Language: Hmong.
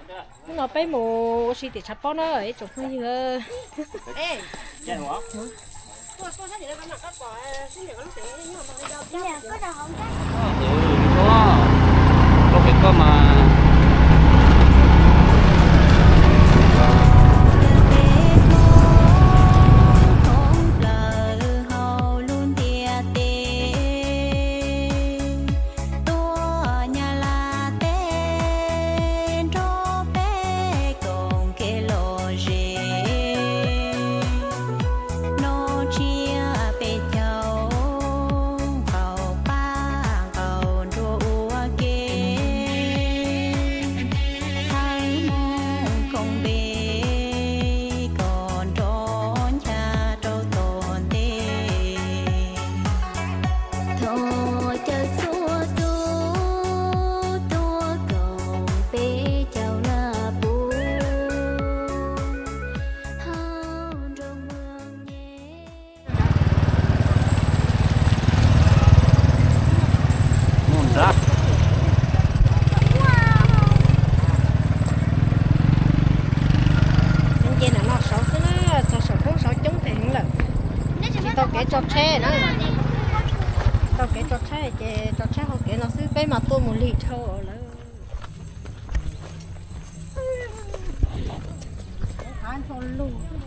Hnub no peb mus ua si tim tshav pob na ib tsoom phooj ywg. Tuaj Nyab Laj teb nrog peb koom kev lom zem, noj tsiab peb caug nqaus paj nqaus nruas ua ke, txhawb moo koom npe kom nrov ncha rau tom ntej. Thov caw txhua tus tuaj koom peb caug laj puv hauv nroog Muag Nyem. Nce ntawm no saud xwb na, txog saum khoob saud coob heev lawm. Tsis tau kev tso tsheb na, tsis tau kev tso tsheb ces tso tsheb hauv kev no xwb, peb mas tuaj mus lig dhau lawm. Av ncho lug xwb.